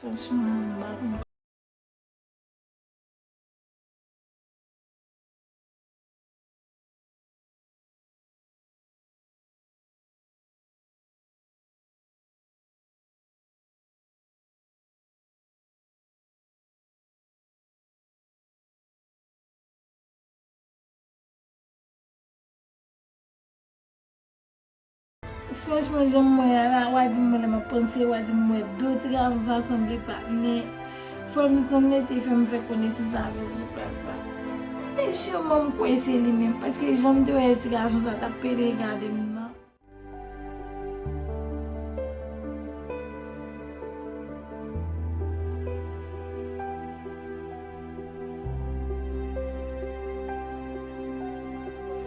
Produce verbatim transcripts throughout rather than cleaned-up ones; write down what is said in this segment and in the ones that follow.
Franchman, m pa konn. Franchman, jan m wè a la, w a di m wè lè m ap panse, w a di m wè do ti gason sa sanble patnè. Frè m Stanley te fè m fè konesans avè l sou plas la. Men sirman m kwè se li menm, paske jan m te wè ti gason sa t ap pede gade m nan.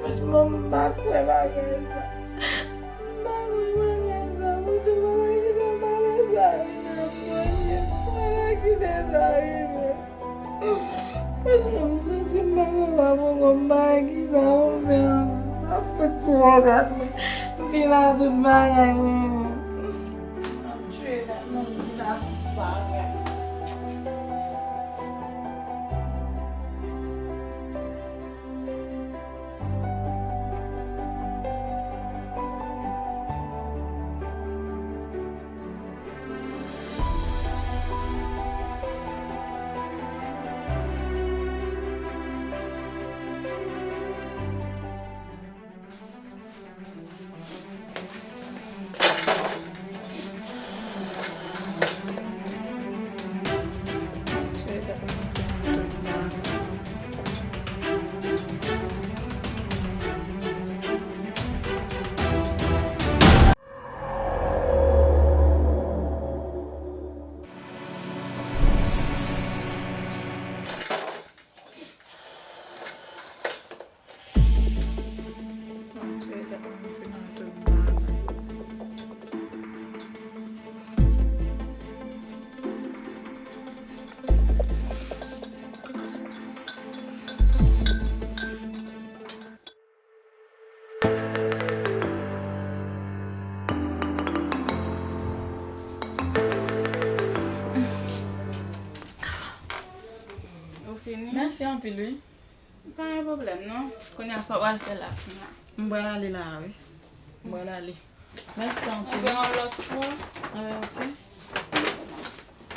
Franchman, m pa kwè bagay sa. M pa kwè bagay sa. Bondye pa ta kite malè sa rive m. Bondye pa ta kite sa rive m. Paske m santi m pa kapab ankò, m pa wè kisa pou m fè ankò. M ap fout sou wòkat mwen. M fin a tout bagay mwen menm. M ap tchwe tèt mwen, m fin a tout bagay. Ou fini? Mèsi anpil, wi. Pa gen pwoblèm, non. Kounye a, sa w pral fè la? M pral ale la, wi. M pral ale. Mèsi anpil. Anben, yon lòt fwa. Anben, ok.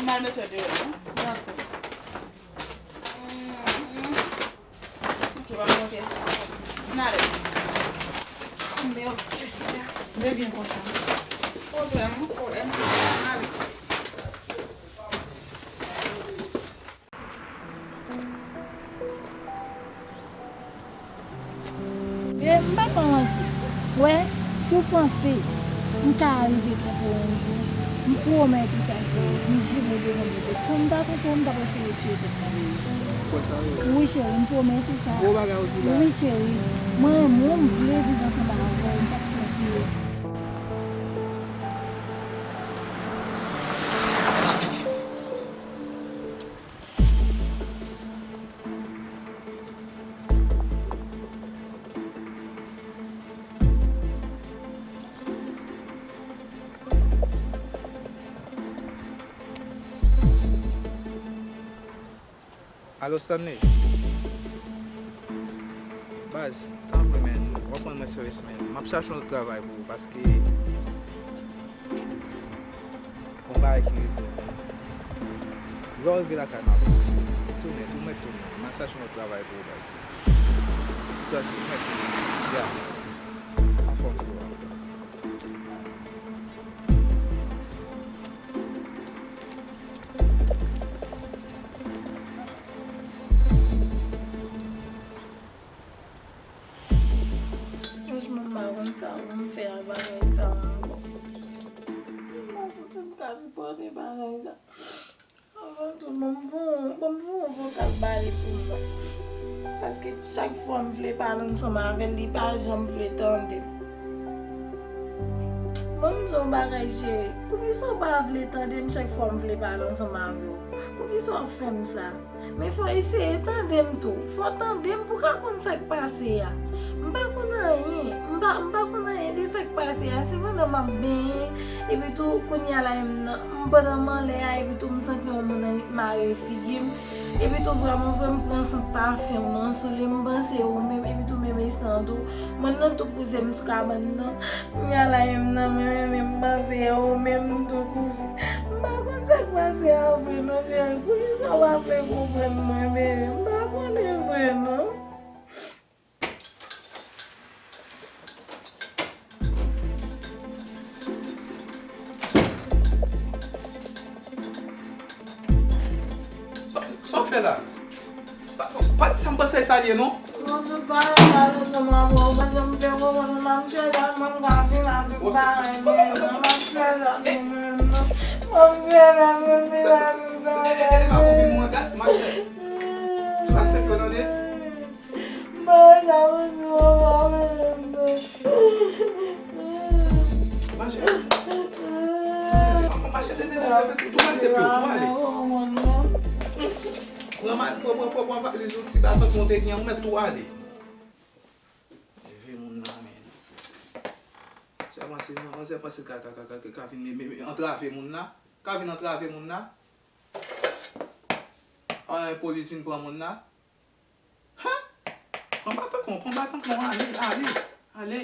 M al mete w deyò, non? Dakò. Mhm. Ok, pa gen kesyon. M ale. Anben, ok. Debyen konsa. Pwoblèm, pwoblèm. M ale. E, m pa pran manti. Wè, si w panse m ka rive twonpe w yon jou, m pwomèt ou sa, cheri. M jire devan Bondye. Tan m ta twonpe w, m ta prefere tiye tèt mwen deja. Ou kwè sa, wi? Wi, cheri, m pwomèt ou sa. Gwo bagay ou di la. Wi, cheri. Mwen renmen w, m vle viv ansanm avè w, m p ap twonpe w. Alo, Stanley? Baz, tanpri, man, w ap pran mwen serye, man. M ap chache yon lòt travay pou ou, paske gon bagay ki rive m. Lè w rive lakay m, avanse. Tounen, tou mèt tounen. M a chache yon lòt travay pou ou, baz. Trankil, mèt tounen. Ya. Anfòm, frè. Franchman, m pa konn sa pou m fè ak bagay sa a ankò. M pa santi m ka sipòte bagay sa. Anvan tou, ban m voye, ban m voye yon vokal ba li pou m wè. Paske chak fwa m vle pale ansanm avè l, li pa janm vle tande m. Ban m di w yon bagay, cheri. Poukisa Poukisa w pa vle tande m chak fwa m vle pale ansanm avè w? Poukisa w ap fè m sa? Men fò w eseye tande m tou. Fò w tande m pou w ka konn sa k pase a. M pa konn anyen. M pa, m pa konn anyen de sa k pase a. Se pandan m ap benyen, epi tou, kounye a la, m nan, m pandan m anlè a, epi tou, m santi yon moun mare figi m. Epi tou, vrèman vre, m pran sant pafen w nan sou li, m panse ou menm, epi tou, menm estan tou, moun nan tou pouse m sou kabann nan. Kounye a la, m nan, men, men, men, m panse ou menm tou kouche. M pa konn sa k pase a vre non, cheri. Poukisa w pa vle konprann mwen, bebe? M pa konnen vre non. Sa, sa w fè la? Pa, pa di sa m panse sa l ye non. Mwen tout bagay pa nan janm avè w, pa janm fè konprann mwen, m ap fè dat mwen m ka vin avèk bagay mwen nan, m ap fè dat mwen menm nan, m ap fè dat mwen vin avèk bagay mwen. Mwen pa konn vin mwen dat, machè. Mwen aksepte w tande. Bagay sa pou di mwen pa menm nan. Machè. Machè, tande, tande, tande, tou pase pye w, tou ale. Pran ma-, pran, pran, pran, pran valiz ou, ti baton ki w te gen an, ou mèt tou ale. Leve moun nan, men. Sa panse, sa panse ka, ka, ka, ka, ka vin, men, men, men, antrave moun nan. Ka vin antrave moun nan. An, polis vin pran moun nan. Ha! Pran baton kon, pran baton kon, ale, ale, ale.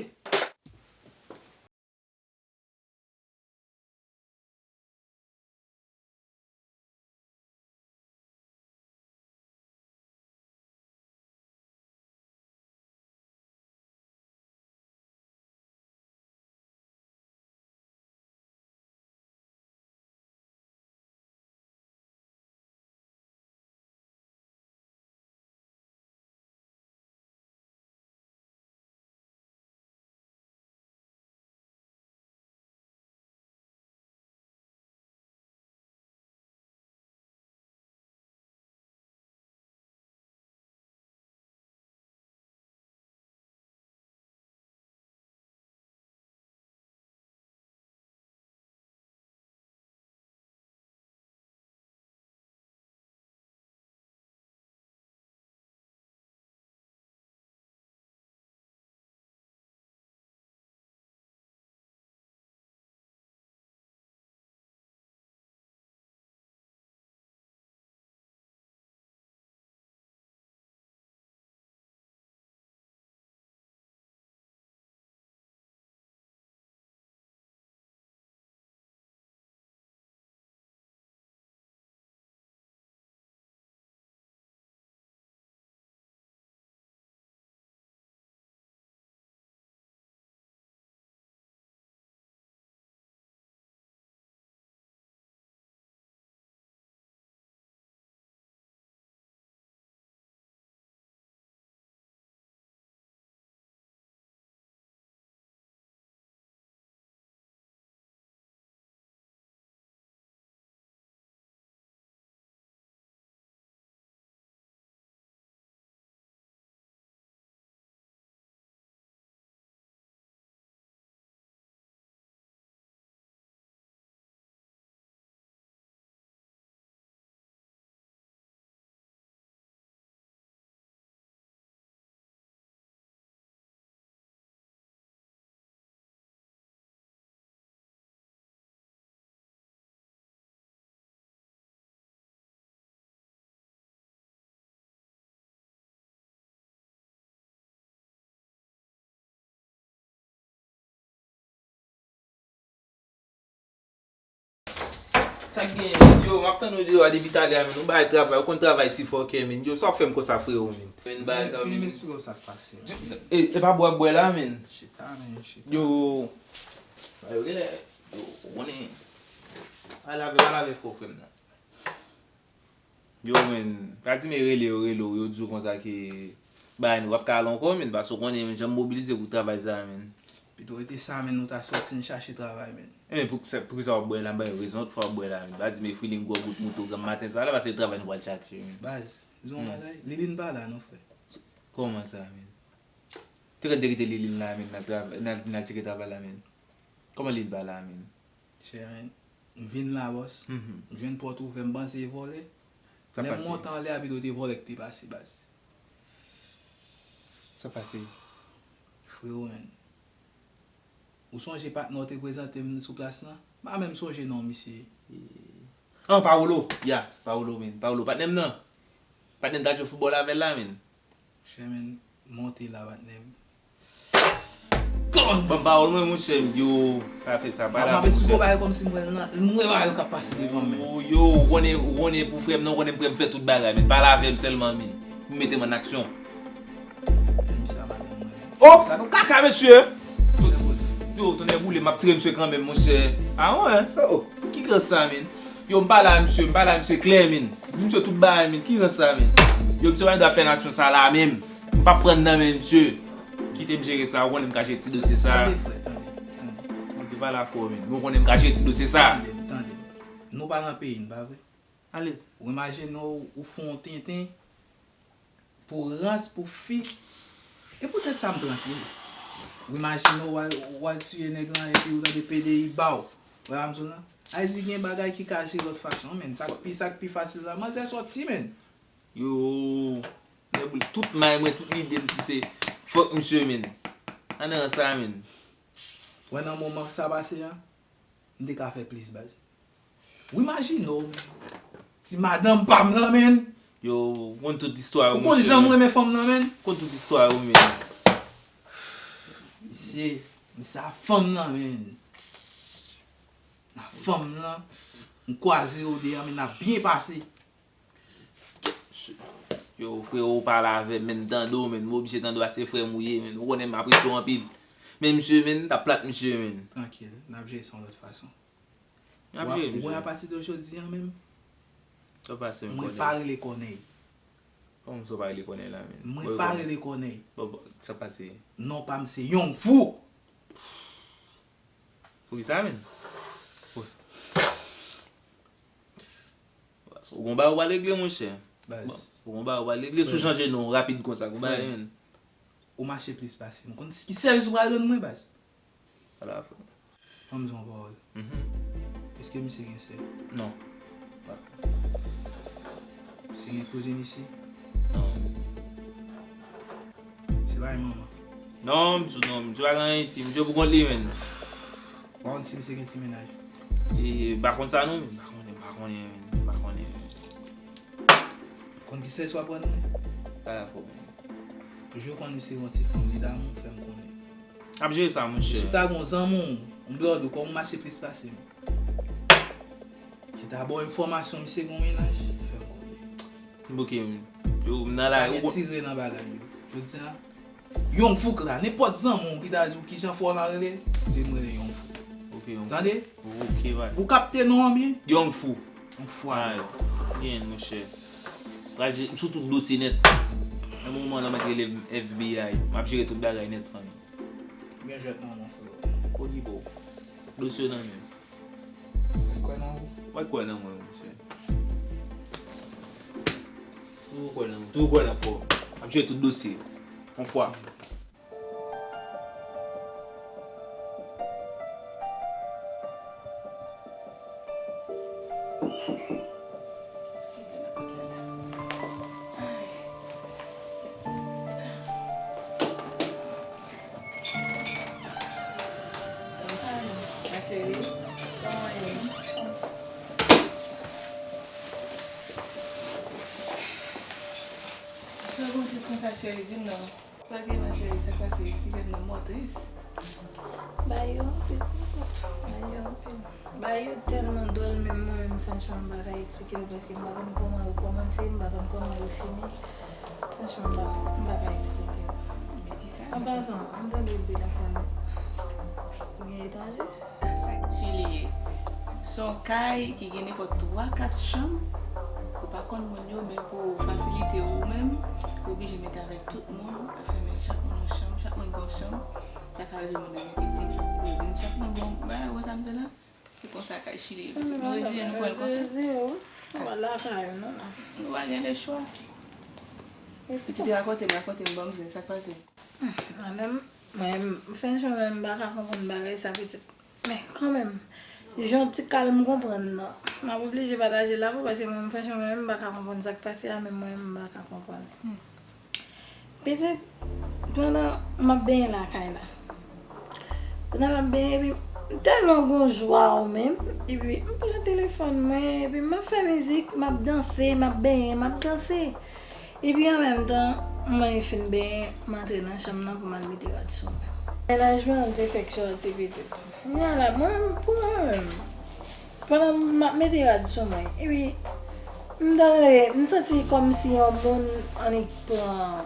Sa k genyen, yo, m ap tann ou deyò a depi talè a, men ou bay travay, ou konn travay si fòkè, men. Yo, sa w fè m konsa, frewo, men. Men, bagay sa, men. Vin, vin m esplike w sa k pase. E, e pa bwè w ap bwè la, men. Chita, men, chita. Yo. Yo, genlè, yo, ou konnen. Pa lave, pa lave fò, frè m nan. Yo, men, pa di men rele yo, rele w, yo di w konsa ke bagay nou p ap ka al ankò, men, paske w konnen, men, jan m mobilize pou travay sa, men. Pito rete sa, men, nou ta sòti n chache travay, men. E men, pou sa, pou kisa w ap bwè la, m ba yo rezon, fò w ap bwè la, men. Pa di men feeling gwo bout mouton granm maten sa la, paske travay nou pral chache, men. Baz, di yon bagay, Liline pa la, non, frè. Kòman sa, men? Te konn te kite Liline la, men, n al travay, n al, n al tcheke travay la, men. Kòman Liline pa la, men? Chè, men. M vin la, bòs. M jwenn pòt ouvè, m panse e vòlè. Lè m monte anlè a, pito te vòlè ki te pase, baz. Sa pase? Frewo, menn. Ou sonje patnè w te prezante m sou plas lan? M pa menm sonje non misye. An, Paolo! Ya, Paolo, menn. Paolo, patnè m nan. Patnè m t al jwe foutbòl avè l la, menn. Monchè, menn, monte la, patnè m. Ban m pawòl mwen, monchè, m, yo, pa fè sa, pa la, monchè. M ap esplike w bagay kòmsi m wè l nan, m wè bagay yo k ap pase devan m, menn. Yo, yo, ou konnen, ou konnen pou frè m nan, ou konnen m prè m fè tout bagay, menn. Pale avè m sèlman, menn. Pou m mete m an aksyon. Fè misye a madanm mwen, menn. Oh, gad yon kaka, mesye! Yo, tonnè boule, m ap tire misye kanmenm, monchè. A wen? Oh, oh. Ki rans sa, menn? Yo, m pale a misye, m pale a misye klè, menn. Di misye tout bagay, menn. Ki rans sa, menn? Yo, misye pa gen dwa fè n aksyon sa la menm. M p ap pran nan men misye. Kite m jere sa, ou konnen m ka jere ti dosye sa. Tande, frè, tande, tande. Ou te pale afè w, menn. Ou konnen m ka jere ti dosye sa. Tande m, tande m. Nou pa nan peyi n, pa vre? Alèz. Ou imajine w, ou fè yon tenten pou rans, pou fi. E poutèt sa m trankil. Ou imajine w al, w al siye nèg lan epi ou tande P D I ba w. Ou wè sa m di w lan? Ayiti gen bagay ki ka jere lòt fason, menn. Sa k pi, sa k pi fasil la, manzè sòti, menn. Yo, nèboul, tout may mwen, tout lide m, se fòk misye, menn. Ann nan sa, menn. Wè nan moman sa pase a, m te ka fè plis, baz. Ou imajine w, ti madanm pa m lan, menn. Yo, ou konn tout istwa yo, monchè. Ou konn jan m renmen fanm nan, menn. Ou konn tout istwa yo, menn. Mesye, men sa fanm nan, menn. Na fanm nan, m kwaze yo de a, men n ap byen pase. Yo, frewo, ou pale avè m, men m tande w, men m oblije tande w, se frè m ou ye, men ou konnen m apresye w anpil. Men misye, men, n ap plat misye, men. Trankil, n ap jere sa yon lòt fason. N ap jere misye. Ou wè, apati de jodi a menm, sa pase, m konnen. Mwen pa rele Kònèy. Kòman sa w pa rele Kònèy la, men? Mwen pa rele Kònèy. Bon, bon, sa pase? Non pa m se Young Fou. Poukisa, menn? Ou gon bagay ou pral regle, monchè. Baz. Bon, ou gon bagay ou pral regle. Si w chanje non rapid konsa, gon bagay, menn. Ou mache plis pase m. Konn ki sèvis ou pral rann mwen, baz? Ala, frè. Ban m di w yon pawòl. Mhm. Èske misye gen sè? Non. Misye gen kouzin isi? Non. Se pa yon manman? Non, m di w non, misye pa gen anyen isi, misye pou kont li, menn. Ou pa konn si misye gen ti mennaj? E, m pa konn sa non, m pa konnen, m pa konnen, menn, m pa konnen, menn. Konn ki sèvis w ap rann mwen? Pa la fò, menn. Jou konn misye gen yon ti fanm, li damou, fè m konnen. Ap jere sa, monchè. Si w ta gen yon zanmi w, yon blòd ou, kòm ou mache plis pase m. Ki ta ba w enfòmasyon misye gen yon mennaj, fè m konnen. Ok, yo, m nan la. Pa gen tire nan bagay yo. Jodi a, Young Fouk la, nenpòt zanmi w ki ta di w kijan fò w la rele, di m rele Young Fouk. Ok, Young Fouk. Tande? Ok, bye. Ou kapte non an byen? Young Fouk. Yon fwa. Ay, byen, monchè. Pral je-, m sou tout dosye nèt. Nan moman la, mwen rele F B I. M ap jere tout bagay nèt, fanmi. Byen jwèt, manman, freo. Kòdi bo. Dosye nan men. Mwen kwè nan ou. Mwen kwè nan mwen, monchè. Toujou kwè nan mwen. Toujou kwè nan freo. M ap jere tout dosye. Yon fwa. Ma chérie, kòman w ye? Sa w gen tris konsa, cheri, di m non. Sa gen, ma chérie, sa k pase? Eksplike m non, m wè w tris. Bagay yo anpil, konpòt. Bagay yo anpil. Bagay yo tèlman dwòl, menm mwen menm, franchman, m pa ka eksplike w, paske m pa konn kòman yo kòmanse, m pa konn kòman yo fini. Franchman, m pa, m pa ka eksplike w. An pasan, m tande w di l ap fè, ou gen etranje? Sa ki li ye? Se yon kay ki gen nenpòt twa, kat chanm. Ou pa konn moun yo, men pou fasilite ou menm, ou oblije mete avèk tout moun, fèmen chak moun yon chanm, chak moun gen yon chanm. Sa ka rive moun nan gen pitit, kouzin, chak moun gen yon bagay, ou wè sa m di w la? Se konsa kay Chili ye, pitit. Nou rejwenn, nou pran l konsa. Jezi, oh. Nou al lakay ou, non, la. Nou pa gen lechwa. Pitit, rakonte m, rakonte m, ban m zen, sa k pase? Madanm, mwen, m, franchman, mwen, m pa ka konprann bagay sa, pitit. Men, kanmenm, Jan ti kal m konprann nan. M ap oblije pataje l avè w, paske mwen menm, franchman, mwen menm, m pa ka konprann sa k pase a, menm mwen menm, m pa ka konprann. Pitit, pandan m ap benyen lakay la, pandan m ap benyen, epi m tèlman gon jwa w menm, epi m pran telefòn mwen, epi m ap fè mizik, m ap danse, m ap benyen, m ap danse. Epi an menm tan, mwen fin benyen, m antre nan chanm nan pou m al mete rad sou mwen. Mennaj mwen an te fèk sòti, pitit. Kounye a la, mwen menm, pou mwen menm, pandan m ap mete rad sou mwen, epi m tande, m santi kòmsi yon moun annik pran,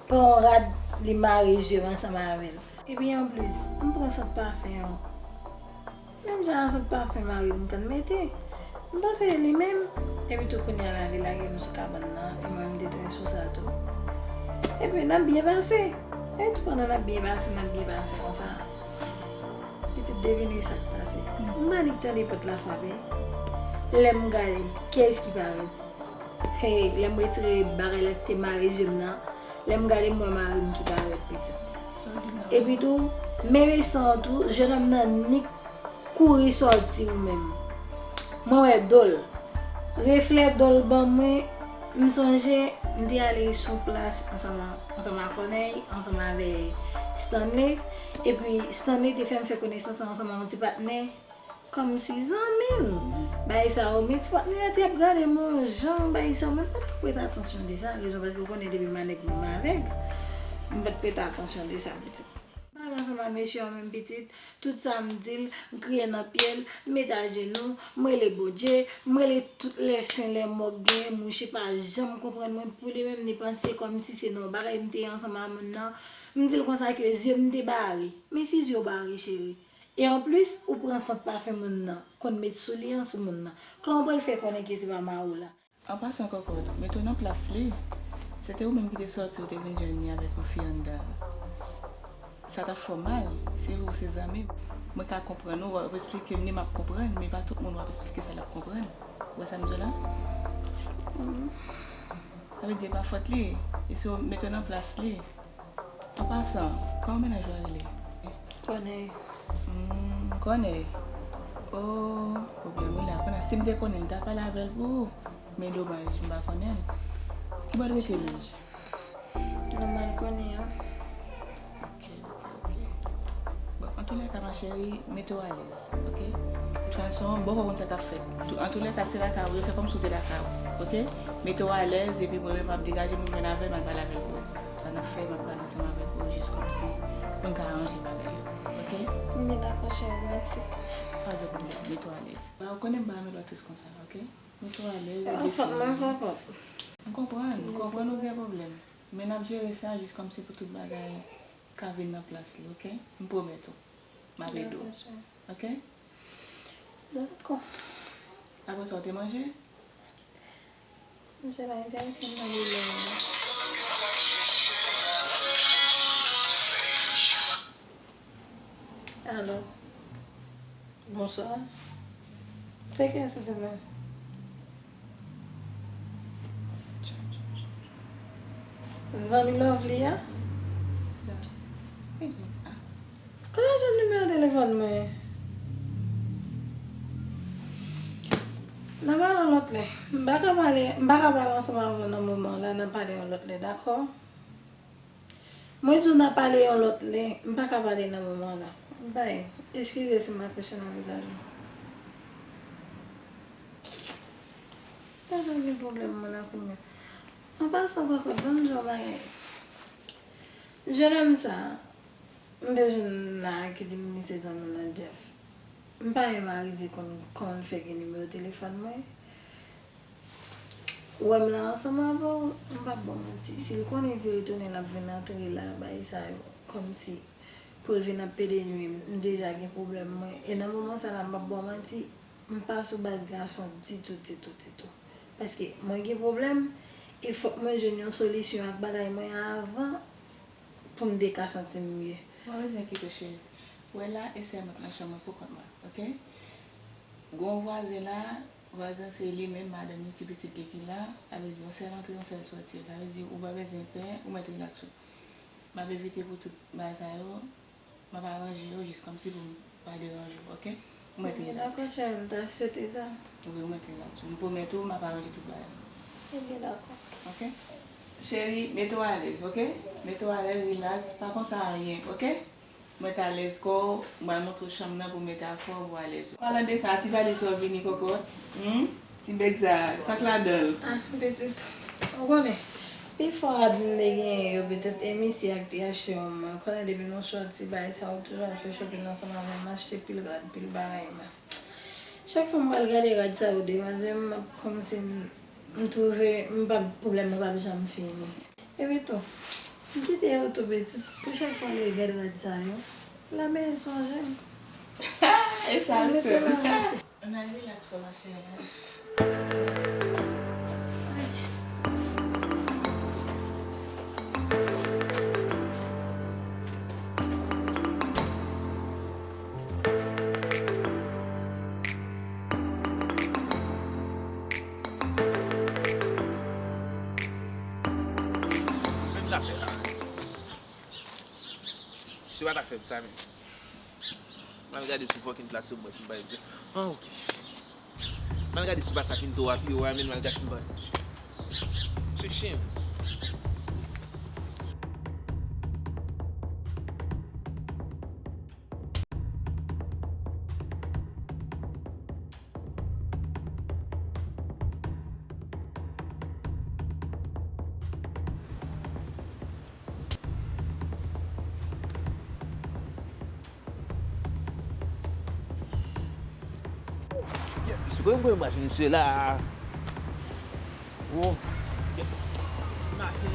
pran yon rad, li mare je m ansanm avè l. Epi anplis, m pran sant pafen an. Menm jan a sant pafen mari m konn mete. M panse e li menm, epi tou kounye a la li lage m sou kabann nan, e mwen m te trè sou sa tou. Epi n ap byen pase. Epi tou pandan n ap byen pase, n ap byen pase konsa. Pitit, devine sa k pase. M annik tande pòt la frape. Lè m gade, kiyès ki parèt? Hey, lè m retire bagay la ki te mare je m nan, lè m gade m wè mari m ki parèt, pitit. Epi tou, menm estan an tou, jennonm nan nik kouri sòti ou menm. Mwen wè do l. Reflè do l ban mwen, m sonje m te ale sou plas ansanm a, ansanm a Kònèy, ansanm avè Stanley. Epi Stanley te fè m fè konesans ansanm a yon ti patnè. Kòmsi zanmi m. Bagay sa yo, men ti patnè a te ap gade m yon jan, bagay sa yo, mwen pa t prete atansyon de sa, rezon paske w konnen depi m a nèg mwen m avèg, m pa t prete atansyon de sa, pitit. M pale ansanm ak mesye an menm, pitit, tout sa m di l, m kriye nan pye l, m met ajenou, m rele Bondye, m rele tout lè sen lè mò k genyen, mouche pa janm konprann mwen, pou li menm li panse kòmsi se nan yon bagay m te ye ansanm a moun nan, m di l konsa ke zye m te bare, men si zye w bare cheri, e anplis, ou pran sant pafen moun nan, konn met sou li an sou moun nan. Kòman w pral fè konnen ke se pa mari w la? An pasan, kòkòt, mete w nan plas li. Se te ou menm ki te sòti, ou te vin jwenn li avèk yon fi anndan. Sa t ap fè w mal, se vre ou se zanmi m. Mwen ka konprann ou, w ap esplike m li, m ap konprann, men pa tout moun w ap esplike sa l ap konprann. Ou wè sa m di w la? Sa vle di e pa fòt li, e si w mete w nan plas li. An pasan, kòman mennaj ou a rele? Kònèy. Hmm, Kònèy. Oh, pwoblèm wi la. Kounye a, si m te konnen, m ta pale avè l pou ou. Men domaj, m pa konnen l. Kibò l rete menm? Nòmal kounye a. Ok, ok, ok. Bon, antoulèka, ma chérie, mete w alèz, ok? De tout fason, m poko konn sa k ap fèt. Tou, antoulèka, se lakay ou, yo fè kòmsi w te lakay ou, ok? Mete w alèz, epi mwen menm, m ap degaje m, m jwenn avè l, m al pale avè l pou ou. Sa n ap fè, m ap pale ansanm avèk ou, jis kòmsi pou n ka aranje bagay yo, ok? Ebyen, dakò, cheri, mèsi. Pa gen pwoblèm, mete w alèz. Ou konnen m pa renmen lòt tris konsa, ok? Mete w alèz, epi fini. Anfen, mwen konprann. M konprann, m konprann ou gen pwoblèm. Men n ap jere sa jis kòmsi pou tout bagay ka vin nan plas li, ok? M pwomèt ou. M ap ede w. Dakò, cheri. Ok? Dakò. Apre sa, w te manje? Misye pa enterese m nan doulè a. Alo. Bonswa. Se kiyès, silvouplè? Zanmi Lovely a? Sa. Ki kiyès a? Kote w jwenn nimewo telefòn mwen? N a pale yon lòt lè. M pa ka pale, m pa ka pale ansanm avè w nan moman la, n a pale yon lòt lè, dakò? Mwen di w n a pale yon lòt lè, m pa ka pale nan moman la. Bay, eskize si m aproche nan vizaj ou. Pa janm gen pwoblèm mwen la kounye a. An pasan, kòkòt, ban m di w yon bagay. Jennonm sa, m te jwenn la ki di m li se zanmi w nan Jeff. M pa menm arive konn kòman l fè gen nimewo telefòn mwen. Ou wè m la ansanm avè w, m p ap ba w manti. Si l konnen vire tounen l ap vin antre la, bagay sa yo, kòmsi pou l vin ap pede nwi m, m deja gen pwoblèm mwen. E nan moman sa la, m p ap ba w manti, m pa sou baz gason ditou, ditou, ditou. Paske mwen gen pwoblèm, e fòk mwen jwenn yon solisyon ak bagay mwen an avan pou m te ka santi m mye. Ou pa bezwen enkyete w, cheri. Ou wè la, e sèlman nan chanm mwen poukont mwen, ok? Gon vwazen la, vwazen se li menm, madanm li, ti pitit li ki la, sa vle di yon sèl antre, yon sèl sòti. Sa vle di ou pa bezwen pè, ou mèt rilaks ou. M ap evite pou tout bagay sa yo, m ap aranje yo jis kòmsi pou m pa deranje w, ok? Mwen te Ebyen, dakò, relax. Cheri, m ta swete sa. Wi, mwen te relax. M pwomèt ou, m ap aranje tout bagay. Ebyen, dakò. Ok? Cheri, mete w alèz, ok? Mete w alèz, relax, pa panse a anyen, ok? Mete alèz kò w, m pral montre w chanm nan pou mete afè w, pou alèz. Palan de sa, ti valèz ou vini, kòkòt. Hmm? Ti bèg sa, sa k ladan l? Ah, pitit. Ou konnen, pifò rad m te genyen yo, pitit, e misye ak te achte yon man. Konnen depi nou sòti bay sa, ou toujou al fè shopping ansanm avè m, achte pil rad, pil bagay, man. Chak fwa m pral gade rad sa yo, demwazèl, m ap kòmsi m, m twouve m p ap, pwoblèm mwen p ap janm fini. Epi tou, m kite yo tou pitit. Pou chak fwa m gade rad sa yo, lame sonje m. E sa l sèl. Ann al rilaks, frè ma chère. Menm zafè la. Se pa ta fè m sa menm. M al gade sou fucking plas yo, mwen, si m pa di. Ah, ok. M al gade sou plas la, pinto a, pi yo a, men m al gade si m pa. Se chen. Kòman mwen imajine se la. Wo. Maten.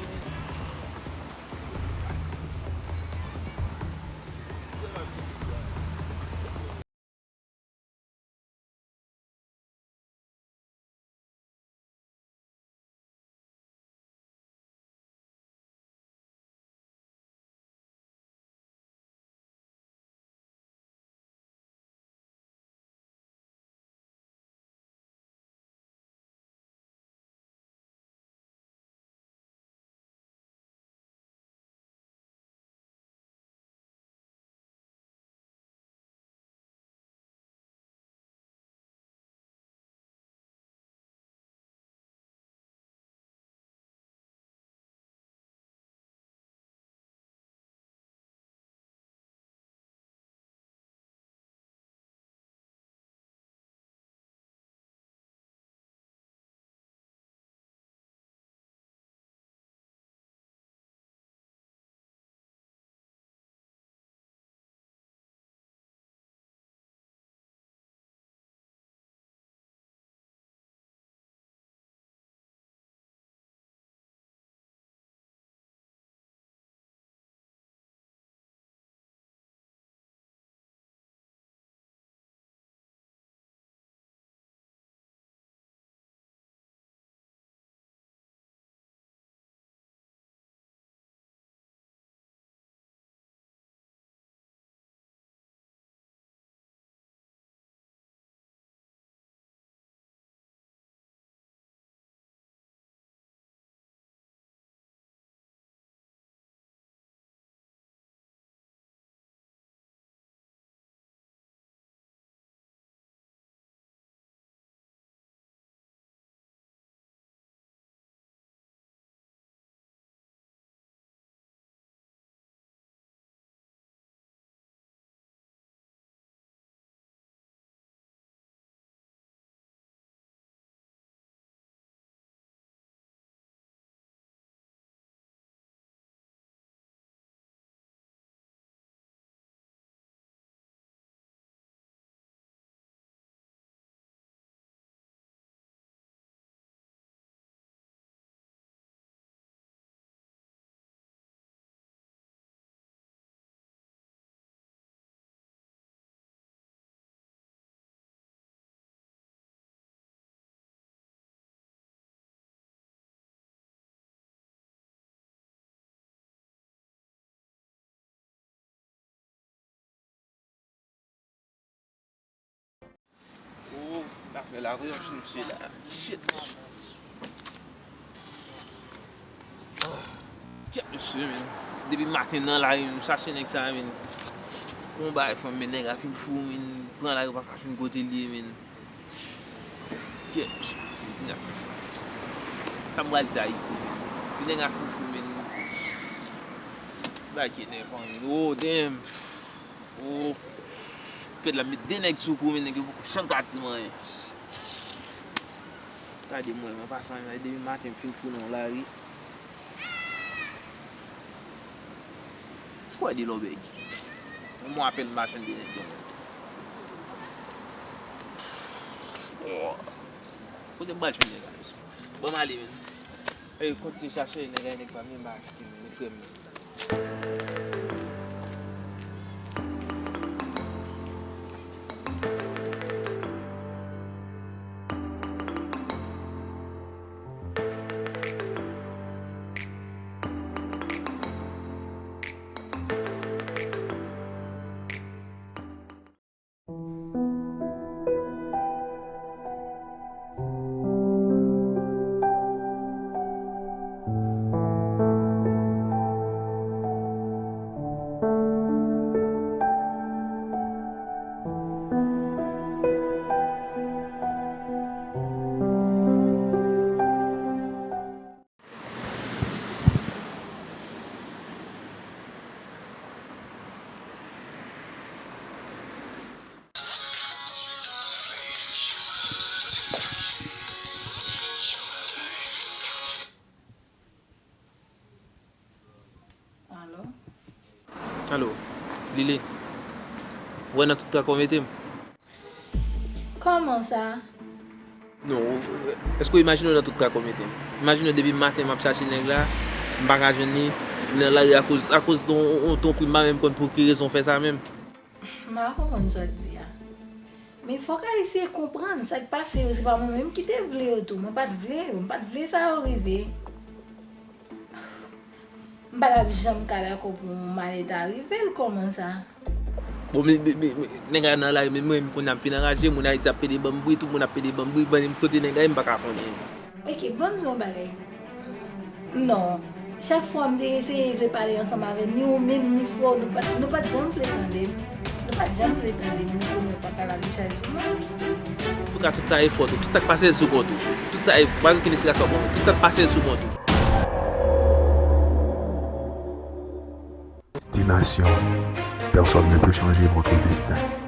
Oh, zafè la, kote m fin se la. Shit. Ah, kèt mesye, men. Depi maten nan lari, m chache nèg sa, men. Bon bagay fanmi, men nèg la fin fou, men pran lari pa ka fin kote l ye, men. Kèt, sa m pral di Ayiti, men. Men nèg la fin fou, men. Bagay ki enèvan, men. Oh, damn. Oh. Fèt la met de nèg sou kou, men nèg yo poko janm ka di m anyen. Gade mwen, mwen pase anyen, depi maten m fin fou nan lari. Èske w wè de lò bèg? Mwen apèn m pa jwenn de nèg yo. Oh. Kote m pral jwenn nèg la? Bon, m ale, men. Ey, kontinye chache nèg la, nèg pa m, men m pa kite, men, frè m. Alo? Alo, Liline. Ou wè nan tout traka w mete m? Kòman sa? Non, èske w imajine w nan tout traka w mete m? Imajine w depi maten m ap chache nèg la, m pa ka jwenn li nan lari akoz, akoz ton, ton pri m pa menm konn pou ki rezon w fè sa menm. M pa konprann sa w ap di a. Men fòk Ayisyen konprann sa k pase yo, se pa mwen menm ki te vle yo tou. Mwen pa t vle yo, m pa t vle sa yo rive. M pa t ap janm ka dakò pou yon malè ta rive l kòman sa. Bon, men, men, men, men, nèg la nan lari, men mwen, m konn ap fin anraje, moun Ayiti ap pede ban m bri, tout moun ap pede ban m bri, ban m kote nèg la ye, m pa ka konnen. Ok, ban m di yon bagay. Non. Chak fwa m te eseye vle pale ansanm avè l, ni ou menm, ni frè w, nou pa, nou pa t janm vle tande m. Nou pa t janm vle tande m, mikwo mwen pa ka lage chay sou mwen. Antouka, tout sa e fòt ou, tout sa k pase l sou kont ou. Tout sa e, pa gen okenn eksplikasyon pou mwen. Tout sa k pase l sou kont ou. Destination, personne ne peut changer votre destin.